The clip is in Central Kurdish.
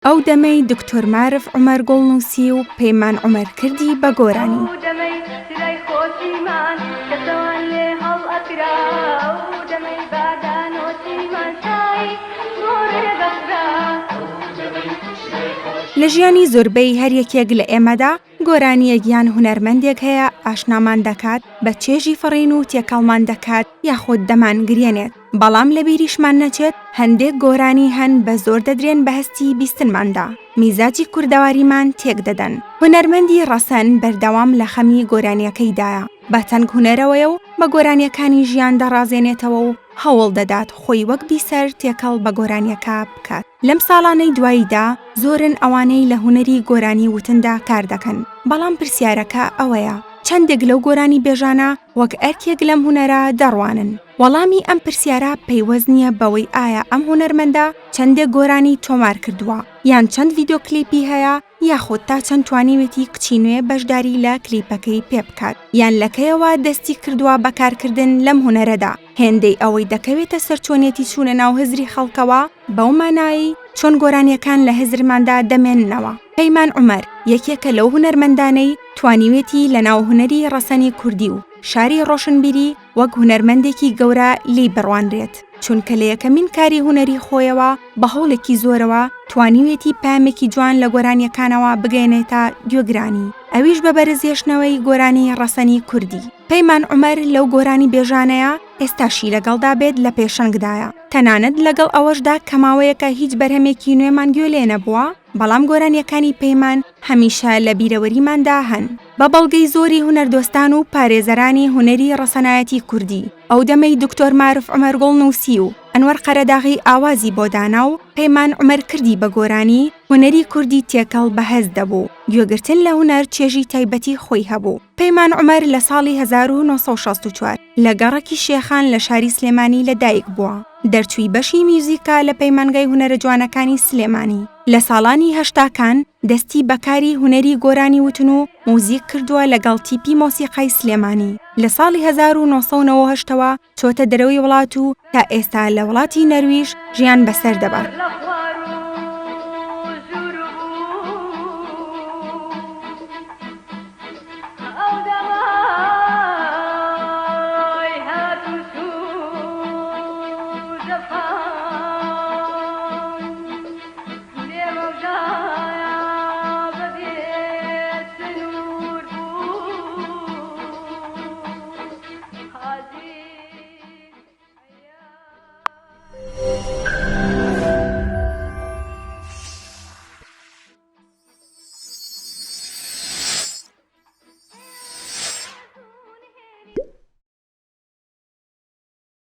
ئەو دەمەی دکتۆر مارف عومەر گوڵ نووسی و پەیمان عومەر کردی بە گۆرانی. ئەو دەمەی چرای خۆشیمان کە شەوان لێ هەڵئەکرا ئەو دەمەی بادانۆسیمان چای بۆ ڕێ بەخرا. لە ژیانی زۆربەی هەر یەکێک لە ئێمەدا گۆرانییەک یان هونەرمەندێک هەیە ئاشنامان دەکات بە چێژی فڕین و تێکەڵمان دەکات یاخود دەمانگریەنێت، بەڵام لەبیریشمان نەچێت هەندێک گۆرانی هەن بە زۆر دەدرێن بە هەستی بیستنماندا میزاجی کوردەواریمان تێک دەدەن. هونەرمەندی ڕەسەن بەردەوام لە خەمی گۆرانیەکەیدایە، بە تەنگ هونەرەوەیە و بە گۆرانیەکانی ژیان دەڕازێنێتەوە و هەوڵ دەدات خۆی وەک بیسەر تێکەڵ بە گۆرانیەکە بکات. لەم ساڵانەی دواییدا زۆرن ئەوانەی لە هونەری گۆرانی وتندا کار دەکەن، بەڵام پرسیارەکە ئەوەیە چەندێک لەو گۆرانیبێژانە وەک ئەرکێک لەم هونەرە دەڕوانن؟ وەڵامی ئەم پرسیارە پەیوەست نییە بەوەی ئایا ئەم هونەرمەندە چەندێک گۆرانی تۆمار کردووە یان چەند ڤیدۆ کلیپی هەیە یاخود تا چەند توانیوێتی کچی نوێ بەشداری لە کلیپەکەی پێ بکات یان لە کەیەوە دەستی کردووە بە کارکردن لەم هونەرەدا هێندەی ئەوەی دەکەوێتە سەر چۆنیەتی چوونە ناو هزری خەڵکەوە بەو مانایەی چۆن گۆرانیەکان لە هزرماندا دەمێننەوە. پەیمان عومەر یەکێکە لەو هونەرمەندانەی توانیوێتی لەناو هونەری ڕەسەنی کوردی و شاری ڕۆشنبیری وەک هونەرمەندێکی گەورە لێی بڕوانرێت، چونکە لە یەکەمین کاری هونەری خۆیەوە بە هەوڵێکی زۆرەوە توانیوێتی پەیامێکی جوان لە گۆرانیەکانەوە بگەیەنێتە گوێگرانی، ئەویش بە بەرزهێشتنەوەی گۆرانی ڕەسەنی کوردی. پەیمان عومەر لەو گۆرانیبێژانەیە ئێستاشی لەگەڵدا بێت لە پێشەنگدایە، تەنانەت لەگەڵ ئەوەشدا کە ماوەیەکە هیچ بەرهەمێکی نوێمان گوێ لێ نەبووە، بەڵام گۆرانیەکانی پەیمان هەمیشە لە بیرەوەریماندا هەن. بە بەڵگەی زۆری هونەردۆستان و پارێزەرانی هونەری ڕەسەنایەتی کوردی، ئەو دەمەی دکتۆر مارف عومەر گوڵ نووسی و ئەنوەر قەرەداغی ئاوازی بۆ دانا و پەیمان عومەر کردی بە گۆرانی، هونەری کوردی تێکەڵ بە هەست دەبوو، گوێگرتن لە هونەر چێژی تایبەتی خۆی هەبوو. پەیمان عومەر لە ساڵی 1964 لە گەڕەکی شێخان لە شاری سلێمانی لە دایک بووە. دەرچووی بەشی میوزیکە لە پەیمانگای هونەرە جوانەکانی سلێمانی. لە ساڵانی هەشتاکان دەستی بە کاری هونەری گۆرانی وتن و موزیک کردووە لەگەڵ تیپی مۆسیقای سلێمانی. لە ساڵی 1998 ەوە چۆتە دەرەوەی وڵات و تا ئێستا لە وڵاتی نەرویژ ژیان بەسەر دەبات.